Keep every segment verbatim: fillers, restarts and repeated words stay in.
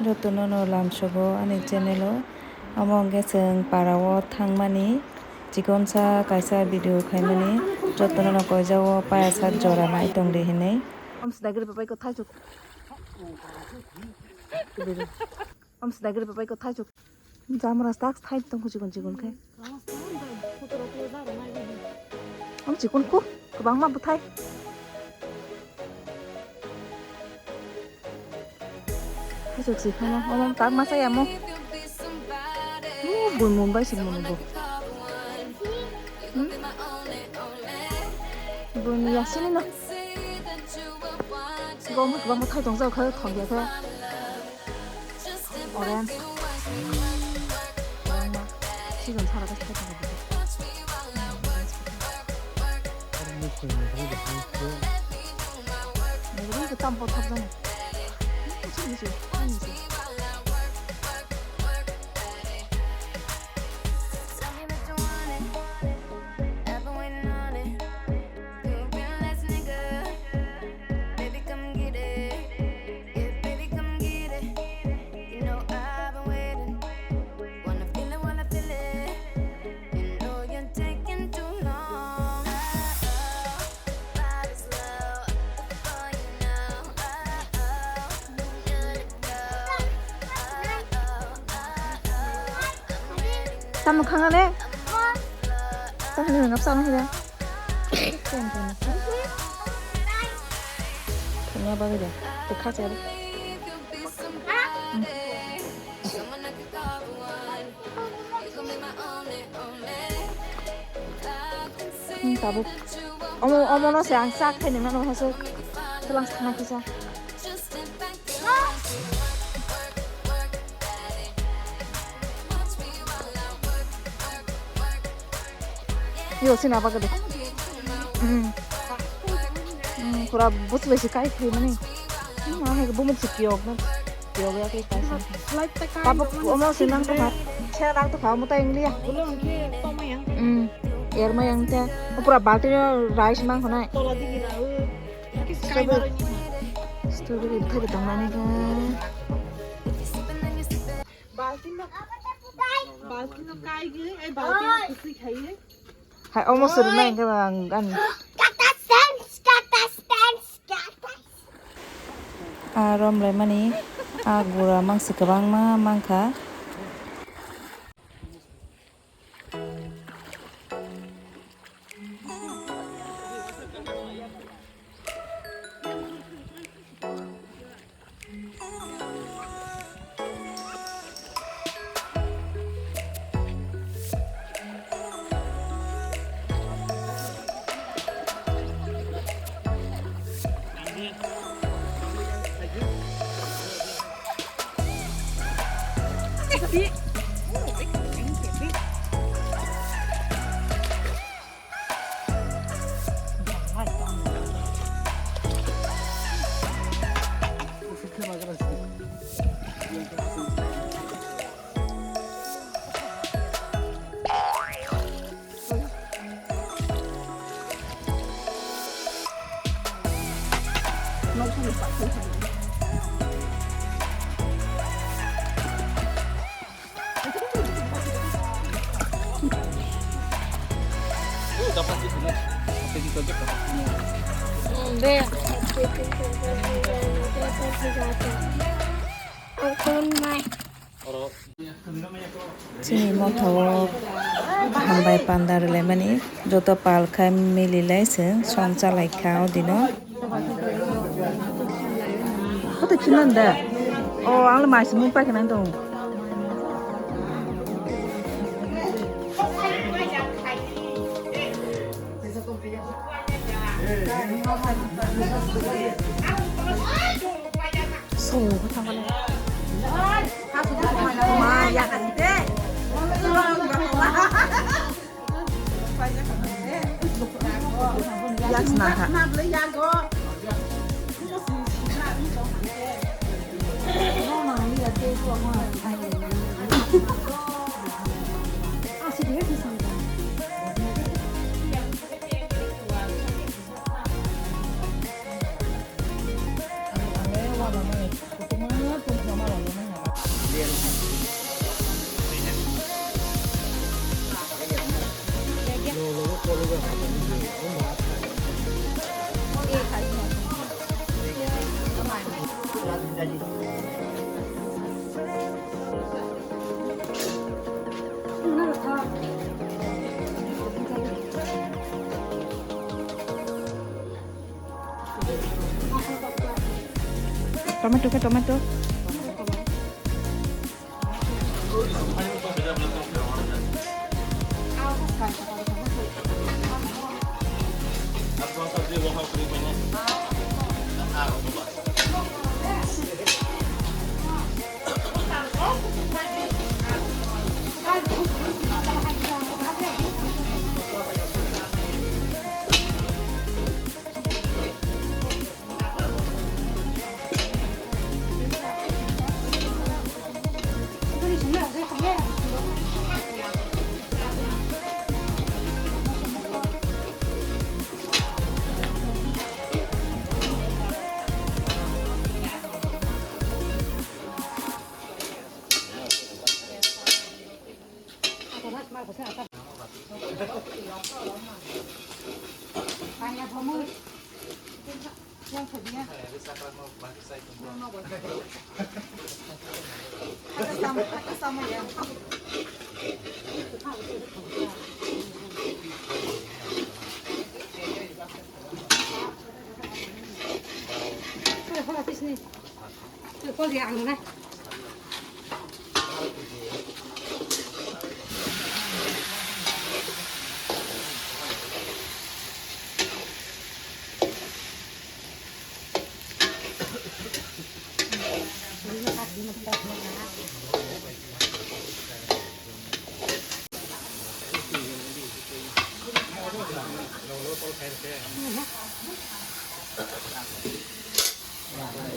Jotono no lamsogo ani channel o. Omo hwnkhe chwng para o thangmani chikonsa kaisa video khaimani. Jotono no koijao paya sak jora nai tongdi hinwi. Om sidagri papai ko thaichuk. Om sidagri papai ko thaichuk. Jamra tak thai tong chikon chikon khe. Om chikon ku kwbangma bwthai. Hai sok si khama, omo tak masa ya mo. Mu bun mun bai sing mun bo. Hmm? Bun ya sini no. Gom kwbangma thai tong jao kha thok ya kha. Orange. Season sara khe thai tong. Nini khe tambo thap jani. Tamo khangale? Tamo khangale ngap sana hira. Thangna bagwi de. Te kha chari. Hmm, tabuk. Omo, omo no se ang sak khai nang nang hasuk. Selang sana kisa. Yo, sini apa gede? Hmm. Hmm, pura bus besi kai khui mani. Hmm, ah, bumuk si kiok na. Kiok ya kai kai. Tabuk omo sinang to pha. Sera nang to pha mo ta India. Hmm. Erma yang te. Pura balti no rice mang khonai. Strawberry. Strawberry bwthai tong mani khe. Balti no, balti no kai gwi, ai balti no kusui khai gwi. Hai, omo suru nai khe ang ani. Tata Sons, Tata Sons, Tata. A romlai mani, a gura mangsi kwbangma mangkha. Chini motha o hambai panda rwlaimani joto pal khai mililai se song chalai kha o dino. Koto khinan da? O, ang le mai se mung pai khe nang tong. So, ko thang bale. Ma, ya ka de. Yak snang kha. Tomato khe tomato.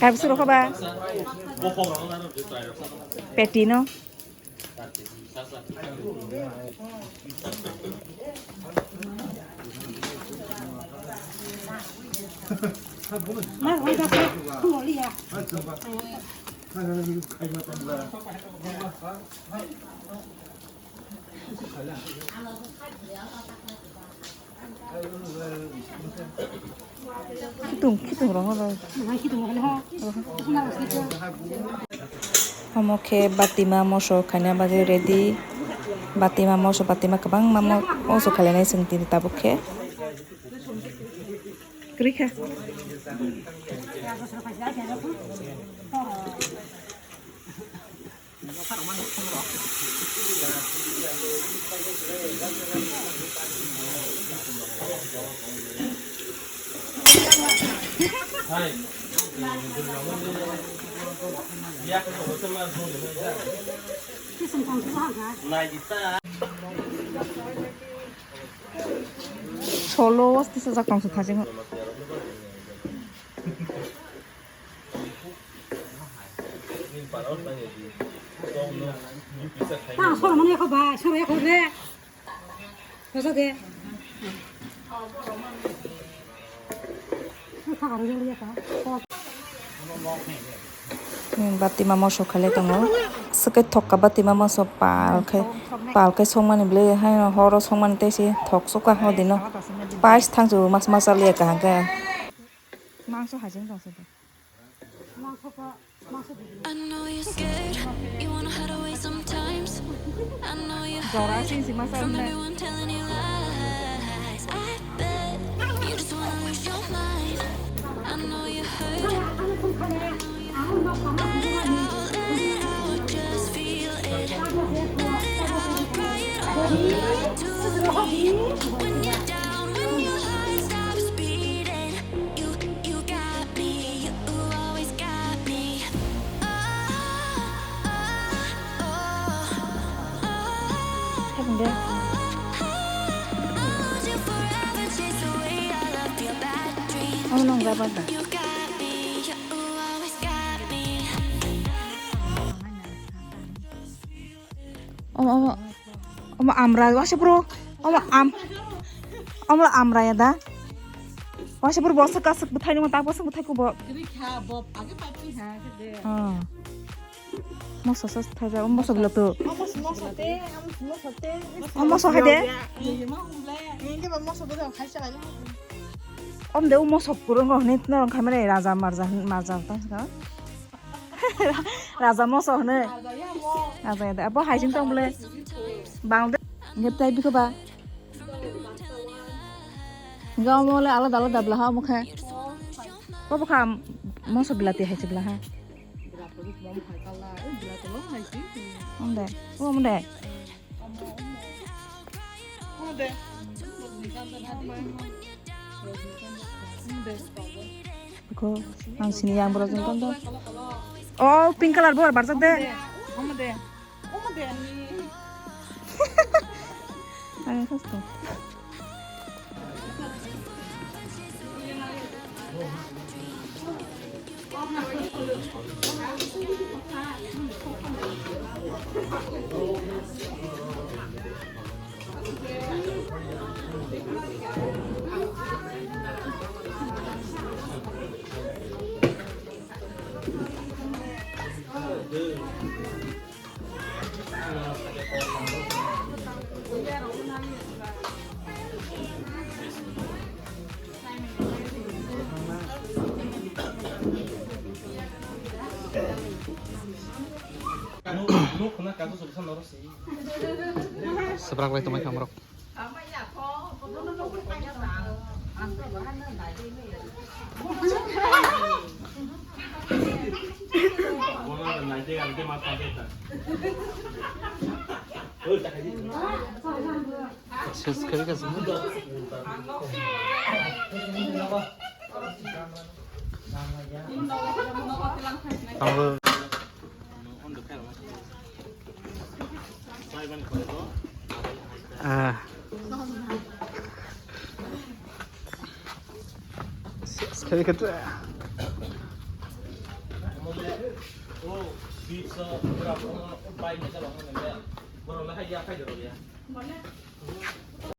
Kaibwswk rokha ba? Peti no. Khitung, khitung rong oro. Omo khe batima moso khaina bagwi ready. Batima moso, batima kwbangma mo-, moso khainai chwng tini tabuk khe. Kwrwi kha. Solo was this is a concert. Ta soro mani ekho bai, soro ekho re. Hoso de. Batima moso khailai tongo. Swkhe thokka batima moso pal khe, pal khe songmani bwlai haino horo songmani tei se thok sukha hodi no. Pais thangsu mas mas chaliya kaham khe. Mangso hajeng tongsa de. I know you're scared, you wanna hide away sometimes. I know you're hiding from everyone telling you lies. I bet you just wanna lose your mind. I know you're hurting. Let it out, let it out, just feel it. Let it out, cry it all out to me. When you're down, when your heart stops beating. You, you got me, you always got me. Oh, oh, oh, oh. I'll hold you forever, chase away all of your bad dreams. You, you got me, you always got me. Omo, omo, omo amra, wase bro. Omo am, omo amra ya da. Wase bro, bosok kasuk bwthai nung, tak bosok bwthai kubo. Kwrwi kha, bo age paiphi ha, khe de. Ah. Moso sos thaja, omo moso bilo to. Omo moso te, omo moso te. Omo moso hai de. Ye, ye, ma hum le. Nge ba moso bo khai sa le. Om de, omo moso puro ngo ne, norong khamre raja marja, marja ta. Raja moso hwno. Raja ya de. Abo hai sing tong bole. Bang de. Nge tai bikho ba. Ga mo le alada alada bla ha mo kha. Bo bo kha moso bilati hai se bla ha. Om de. O om de. Ko ang sini yang bro jeng kondo. Oh, pink color bor barjak de. Ang khas to. Swbrak bai tongmai kha borok. Ses kari kasi. Tambo. Ah. Ses kari katu.